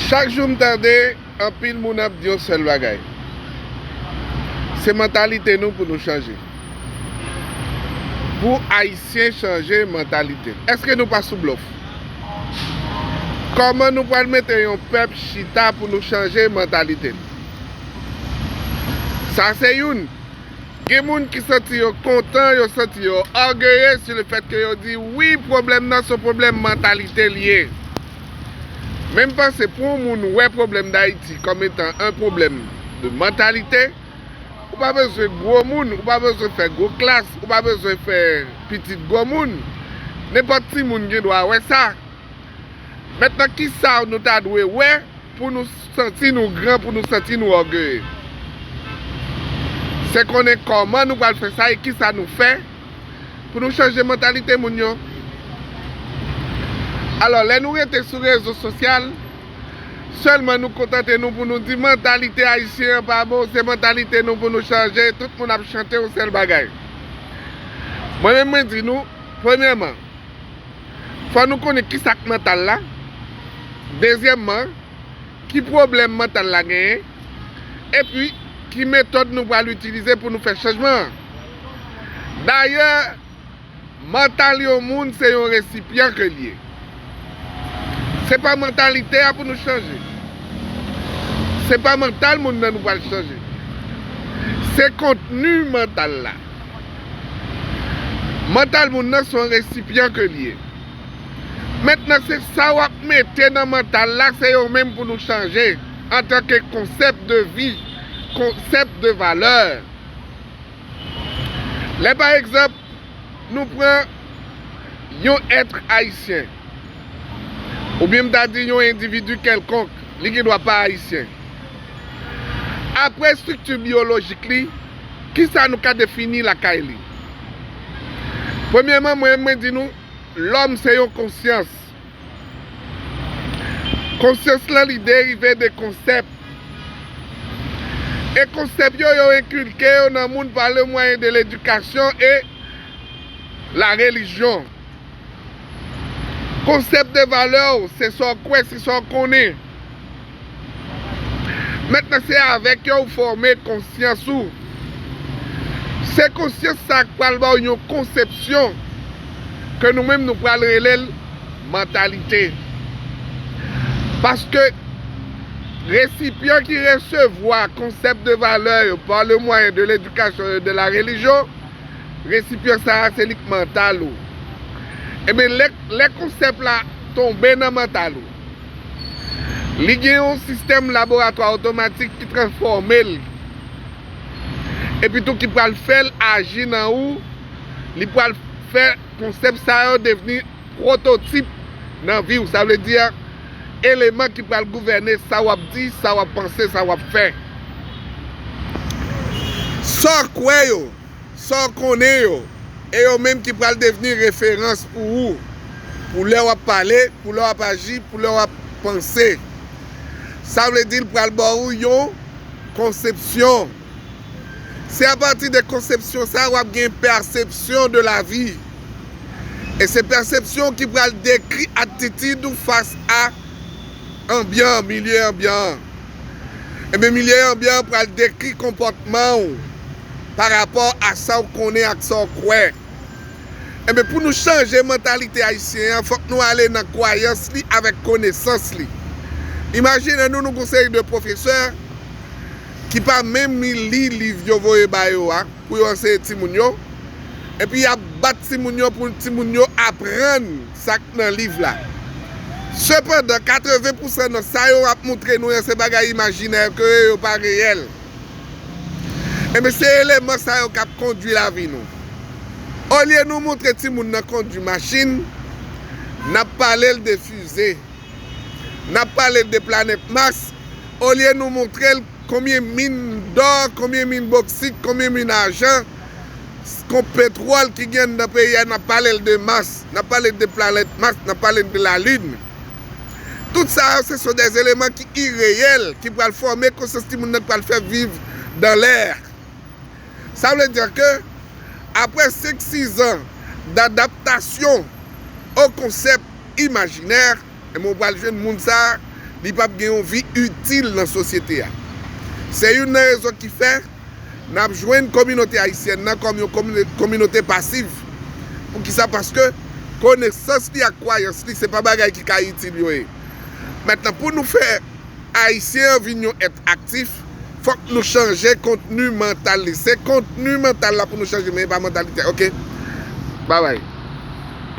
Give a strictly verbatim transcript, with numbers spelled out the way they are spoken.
Chak jou m tande anpil moun ap di yon sèl bagay. Se mantalite nou pou nou chanje. Pou Ayisyen chanje mantalite l. Èske nou pa sou blòf? Kòman nou pral mete yon pèp chita pou nou chanje mantalite l? Sa se youn. Gen moun ki santi yo kontan, yo santi yo ògeye si le fèt ke yo di, wi, pwoblèm nan se yon pwoblèm mantalite l ye. Men m panse pou yon moun wè pwoblèm Dayiti kòm etan yon pwoblèm de mantalite, ou pa bezwen gwo moun, ou pa bezwen fè gwo klas, ou pa bezwen fè pitit gwo moun. Nenpòt timoun gen dwa wè sa. Mentnan, kisa nou ta dwe wè pou nou santi nou gran, pou nou santi nou ògeye? Se konnen kòman nou pral fè sa e kisa nou fè pou nou chanje mantalite moun yo. Alò, lè nou rete sou rezo sosyal, sèlman nou kontante nou pou nou di mantalite ayisyen an pa bon, se mantalite nou pou nou chanje, tout moun ap chante yon sèl bagay. Mwen menm, mwen di nou, premyèman, fò nou konnen kisa k mantal la. Dezyèmman, ki pwoblèm mantal la genyen? Epi, ki metòd nou pral itilize pou nou fè chanjman an? Dayè, mantal yon moun se yon resipyan ke l ye. Se pa mantalite a pou nou chanje. Se pa mantal moun nan nou pral chanje. Se kontni mantal la. Mantal moun nan se yon resipyan ke l ye. Mentnan, se sa w ap mete nan mantal la, se yo menm pou nou chanje antanke konsèp de vi, konsèp de valè. Lè, pa egzanp, nou pran yon èt ayisyen, oubyen m ta di yon endividi kèlkonk, li gen dwa pa ayisyen. Apre estrikti byolojik li, kisa nou ka defini lakay li? Premyèman, mwen, mwen di nou, lòm se yon konsyans. Konsyans lan, li derive de konsèp. E konsèp yo, yo enkilke yo nan moun pa le mwayen de ledikasyon e la relijyon. Konsèp de valè w, se sa w kwè, se sa w konnen. Mentnan, se avèk yo w fòme konsyans ou. Se konsyans sa a k pral ba w yon konsepsyon ke nou menm nou pral rele l mantalite. Paske resipyan ki resevwa konsèp de valè yo pa le mwayen de ledikasyon e de la relijyon, resipyan sa a se li k mantal ou. Ebyen, lè, lè konsèp la tonbe nan mantal ou, li gen yon sistèm laboratwa otomatik ki transfòme l. Epi tou ki pral fè l aji nan ou, li pral fè konsèp sa yo devni pwototip nan vi w. Sa vle di, eleman ki pral gouvène sa w ap di, sa w ap panse, sa w ap fè. Sa w kwè yo, sa w konnen yo, e yo menm ki pral devni referans pou ou, pou lè w ap pale, pou lè w ap aji, pou lè w ap panse. Sa vle di l pral ba ou yon konsepsyon. Se apati de konsepsyon sa a w ap gen pèsepsyon de lavi. E se pèsepsyon ki pral dekri atitid ou fas a anbyan, milye anbyan an. Ebyen, milye anbyan an pral dekri konpòtman ou pa rapò a sa w konnen ak sa w kwè. Ebyen, pou nou chanje mantalite ayisyen an, fòk nou ale nan kwayans li avèk konesans li. Imajine nou, nou gon seri de pwofesè ki pa menm li liv yo voye ba yo a pou yo anseye timoun yo, epi y ap bat timoun yo pou timoun yo aprann sa k nan liv la. Sepandan, katreven pousan nan sa yo ap montre nou an se bagay imajinè ke yo pa reyèl. Ebyen, se eleman sa yo k ap kondui lavi nou. Olye nou montre timoun nan kondui machin, n ap pale l de fize. N ap pale l de planèt Mas, olye nou montre l konbyen min dò, konbyen min boksit, konbyen min ajan, kon petwòl ki gen anndan peyi a, n ap pale l de Mas, n ap pale l de planèt Mas, n ap pale l de lalin. Tout sa yo, se sont des éléments ki ireyèl, ki pral fòme konsyans timoun nan, ki pral fè viv dans l'air. Sa vle di ke, apre senk sizan d'adaptation au concept imaginaire, ebyen, ou pral jwenn moun sa a, li p ap gen yon vi itil nan sosyete a. Se youn nan rezon ki fè n ap jwenn kominote ayisyèn nan kòm yon kominote pasiv. Poukisa? Paske konesans li ak kwayans li, se pa bagay ki ka itil yo ye. Mentnan, pou nou fè Ayisyen an vin yon èt aktif, fòk nou chanje kontni mantal li. Se kontni mantal la pou nou chanje, men e pa mantalite. Oke? Babay.